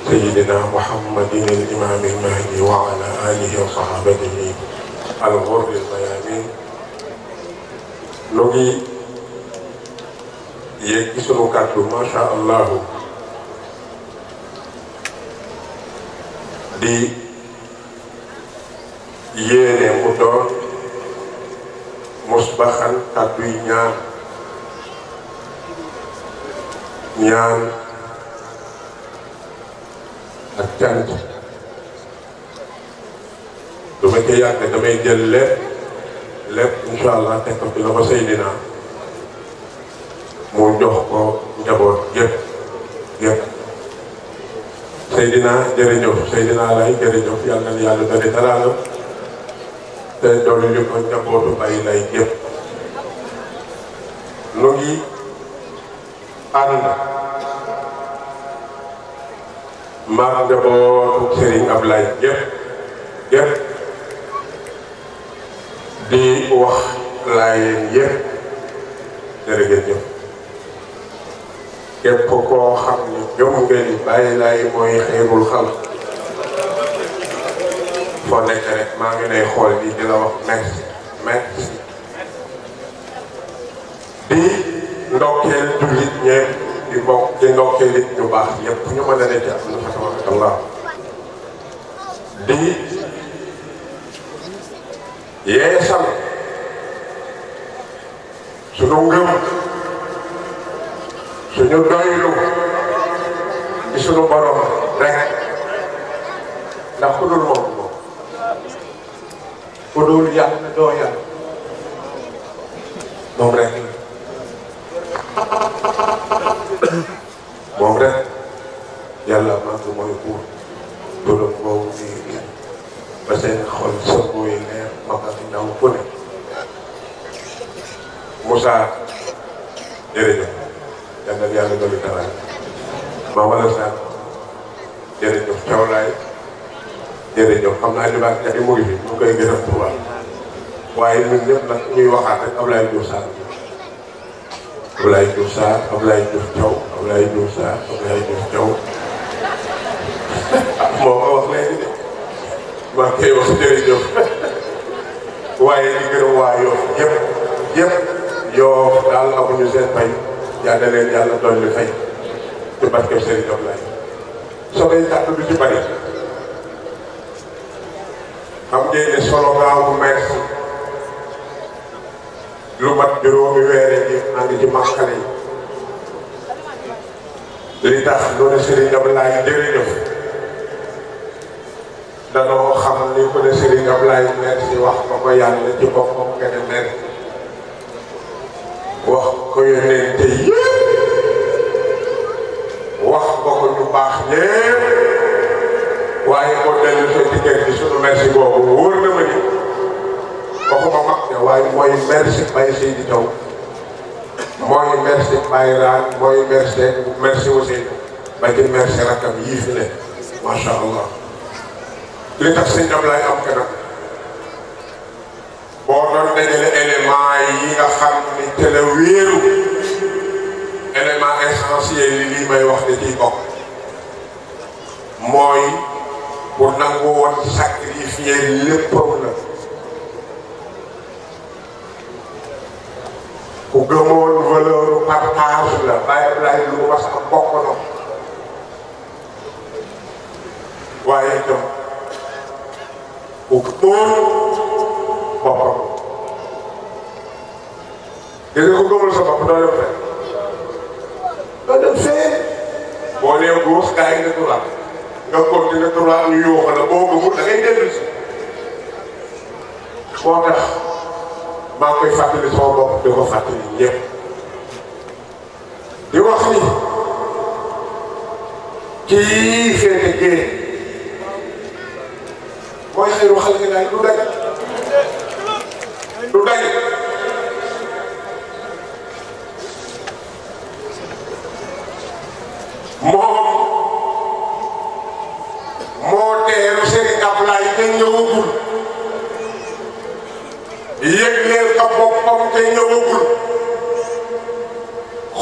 سيدنا محمد الإمام المهدي وعلى آله وصحابته الغر الميامين نوغي يكي سنو كادو ما شاء الله di yéene mu doon musbaxan kàdduy ñaan ak cant du ma ci yàgg damay jël lépp insha allah teg ko ci la ko Seydina mu jox ko njaboot yëpp Seydina jërëjëf Seydina lay jërëjëf yàlla na yàlla dali teraanga te doolu li ko njabootu bàyyi lay yëpp nu ngi ànd maag njabootu Serigne Ablaye yëpp di wax laayeen yëpp jërëjëf képp koo xam ni gëm nga ni bàyyi laay mooy xeyrul xalq foo nekk rek maa ngi lay xool di la wax merci di ndokkeel jullit ñeent di ndokkeel nit ñu baax ñëpp ñu mën a nekk am na fa tabarakallah di yeesal sunu ngëm suñu doylu ci suñu borom rek ndax ku dul moom ku dul yàlla doo yàlla moom rek yàlla maa ngi mooy buur turam boobu nii ba seen xol sëbooy leer mag ak ndaw ku ne Moussa jërëjëf yàlla yàlla dolli taraay ma wala saan jërëjëf Thiawlaay jërëjëf xam naa libaas jaxi mu ngi fi mu koy gërëm pour waaye ñun ñëpp nag ñuy waxaat rek Ablaye Diouf Sarr Ablaye Diouf Sarr Ablaye Diouf Thiaw Ablaye Diouf Sarr Ablaye Diouf Thiaw moo ko wax léegi de maa koy wax jërëjëf waaye li gërëm waa Yoff yëpp Yoff daal amuñu seen fay yàlla leen yàlla doon li fay ci barke Serigne Ablaye soo koy kàddu du ci bari xam ngeen ne slogan bu merci lu mat juróomi weere ji ànd ci màkkale yi li tax loolu Serigne Ablaye jërëjëf danoo xam ni ku ne Serigne Ablaye merci wax ko ko yàlla ci boppam nga ne merci wax ko yónnee te yëpp wax ko ko ñu baax ñëpp waaye boo dellu sa diggante sunu merci boobu wóor na ma ni waxuma mag ne waaye mooy merci Baye Seydi Thiaw mooy merci Baye Raan mooy merci aussi ba ci merci rakam yii fi ne macha allah li tax sëñ Ablaye am kanam boo doon dajale élément yi nga xam ni te la wéeru élément essentiel yi lii may wax da ciy bokk mooy pour nangu woon sacrifier léppam la ku gëmoon valeur partage la Baye Ablaye lu mas a bokk na waaye itam ku gëmoon boppam gis nga ko gëmul sa bopp doo dem fee boo nee góos gaa yi nga turaat nga continué turaat ñu yóoxa la boo gëmul da ngay dellu si moo tax maa ngi koy fàttali sama bopp di ko fàttali ñëpp di wax ni kii féete génn mooy xëyru xale gi naay du daj moom moo teeru Serigne Ablaye te ñëwagul yëgleel ka boppam te ñëwagul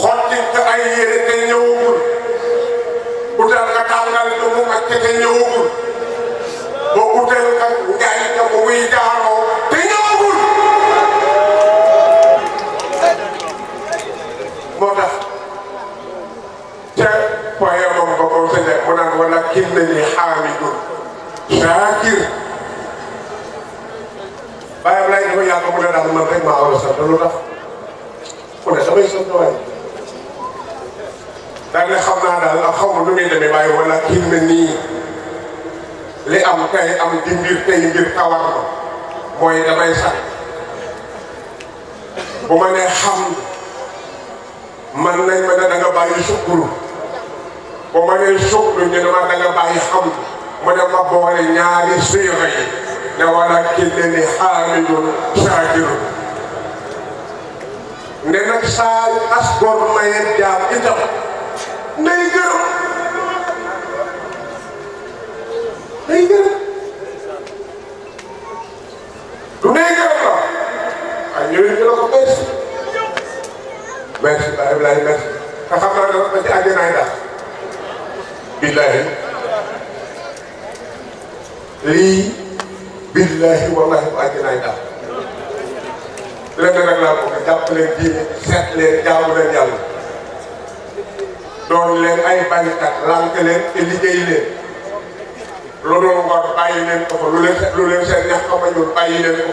xotti ka ay yére te ñëwagul utal ka tàngal nag te ñëwagul ba utal ak ngaay ka mu muy jaaroo te ñëwagul moo tax ca poème am ba ko sëñe mu naan wala kin nañu xaamidun shaakir bàyyam lay dafa yàgg mu ne daal man rek maa war a sant lu tax mu ne damay sant waay daal ne xam naa daal ak xaw ma nu muy demee waaye wala kin na nii li am tey am di mbir tey mbir kawar ma mooy damay sant bu ma nee xam man nañ ma ne da nga bàyyi sukkuru bu ma nee sukkuru ñu ne ma da nga bàyyi xam mu ne ma boole ñaari siira yi ne wala kin ne ni xaamidun shaakirun ne nag saa as gor mayet jaam itam ndey gërëm ndey gërëm du ndey gërëm la ay ñëwee ñu la ko merci merci Baye Ablaye merci te xam naa ne ba ci àjjanaay daal billahi lii billahi wallahi bu àjjanaay daal lenn rek laa bëgg jàpp leen diine seet leen jaamu leen yàlla doon leen ay bañkat lànk leen te liggéey leen lu doon ngor bàyyi leen ko fa lu leen seen ñax ko ma ñuul bàyyi leen ko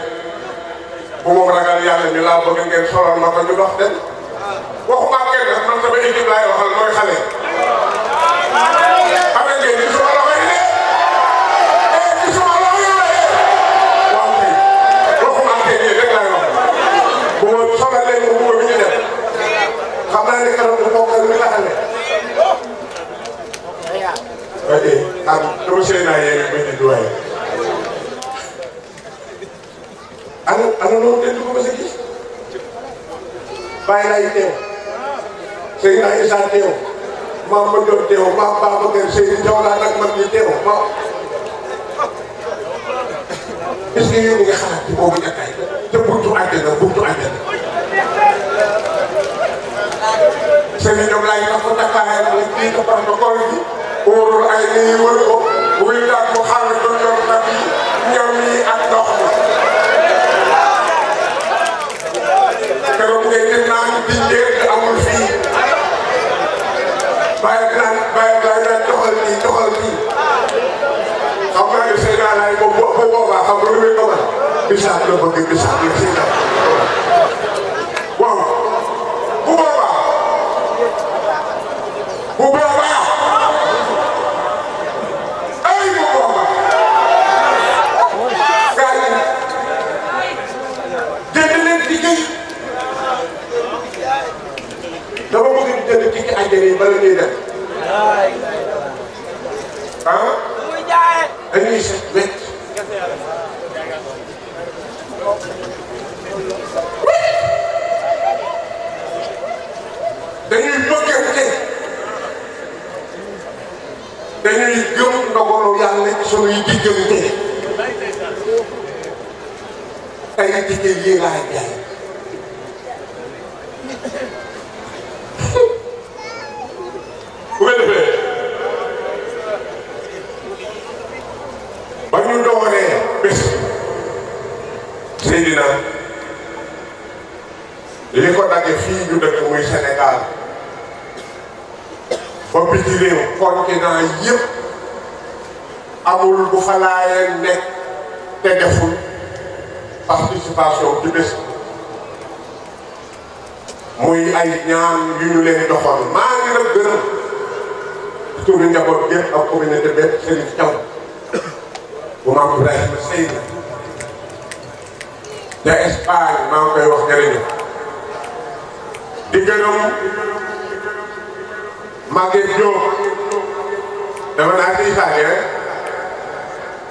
bu moom ragal yàlla ñu laa bëgg ngeen solal ma ko ñu dox dem waxuma kenn nag man sama équipe laay waxal mooy xale xam nga ngeen ni suma loxo yi ci suma loxo yi waaw kay waxuma kenn yéen rek laay wax bu ma solal leen ko bu ma bi ñu dem xam naa ne kanam bu bokkal mi la xale ok am dama seen naa yéen ba ñu duwaay ana noonu kenn du ko mës a gis bàyyi laay teew Seydina Issa teew maam ma doon teew maam Babacar Seydou Thiaw laa nag man di teew maam est-ce que yéen nga xalaat ci boobu ñàkkaay te buntu àjjana sëriñ ñoom laay tax ko takkaayam la kii ko protocole bi wóorul ay nii wër ko wuy daal ko xaaral ko ñoom nag yi ñoom yi ak ndox mi keroog ngay dem naa ñu dinjee te amul fii bàyyi daan doxal nii xam naa ne Seydina laay moom bu boobaa xam nga lu muy ko mën bisaab la bëgg bisaab la Seydina waaw bu boobaa ay bu boobaa gars yi jënd leen liggéey dama bëgg di jënd tikki àjjana yi bala ñuy dem ah dañuy set wecc dañuy bëggante dañuy gëm ndogalu yàlla ci sunuy diggante tey diggante yi laa jaay bu ko defee ba ñu doonee bés Seydina li ko dagge fii ñu dëkk muy Sénégal ba biti réew continent yëpp amul bu fa laayeen nekk te deful participation ci bés muy ay ñaan yu ñu leen doxal maa ngi nag gërëm turu njaboot gépp ak communauté bépp Serigne Thiaw bu maam Ibrahima Seyna te Espagne maa ngi koy wax jërëjëf di gërëm Maguette Diop dama naa ci Italie rek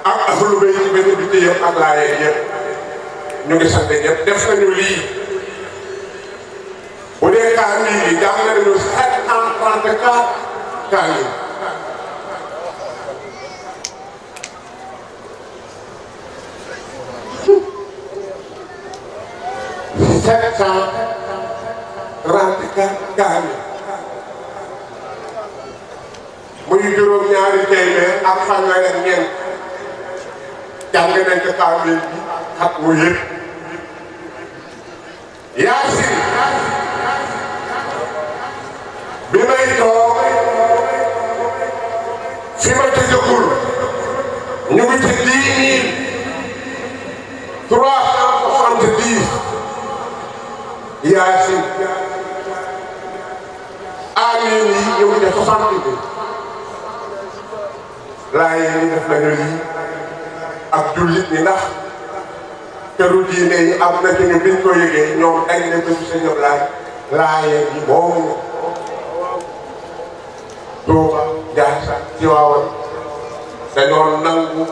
ak ahlu bay ci benn biti yëpp ak laayeen yëpp ñu ngi sant ñëpp def nañu lii bu dee kaamil yi jàng nañu 734 kaamil muy muy juróom-ñaari téeméer ak fanweer ak ñeent jàng nañ ko kaamil bi ak mu yëpp Yaasin bi may toog fi ma tëjagul ñu ngi ci 10 370 Yaasin amiin yi ñu ngi def 60 laay yi def nañu lii ak jullit ñi ndax këru diine yi am na ci ñu biñ ko yëgee ñoom dañ ne ko ci sa ñoom laayee yi boobu Tuuba Njaasaan Tiwaawan dañoo nangu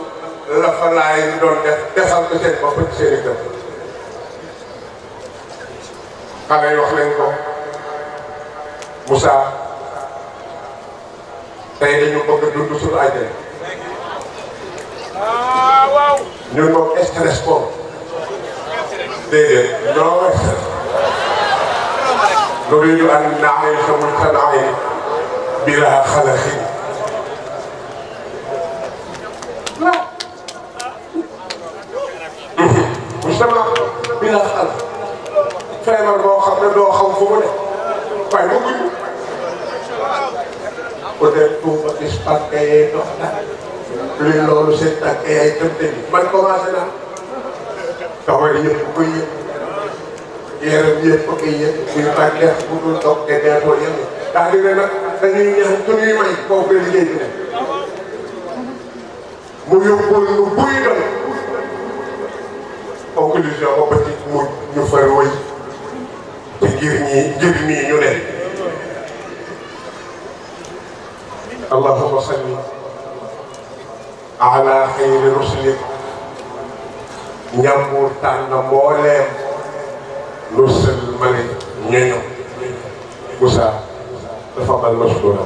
la fa laay yi doon defal ko seen bopp ci seen i kër xale yi wax nañ ko Moussa tey dañu bëgg a dund suñu àjjana waaw ñun moom stress boobu déedéet non stress nuriidu an na'iisha mujtama'an bilaa xalaqin mujtama bilaa xalaq feebar boo xam ne doo xam fu mu ne waaye bëgguñu peut-être Touba gis pàcc yee dox na luy loolu seen tànk yaay tëm tënk man commencé naa tawar yëpp koy yëg yaram yëpp koy yëg muy bànneex bu dul doog te neetoo yëg ndax dina nag dañuy ñaan suñuy may kooku la liggéey bi ne mu yóbbul lu buy doon conclusion ba ci mu ñu far wëy te ngir ñii ñu ne allahumma salli ala xayri rusulik ñambuur tànn mbooleem lu sëlmale ñoño Moussa dafa mal mashkura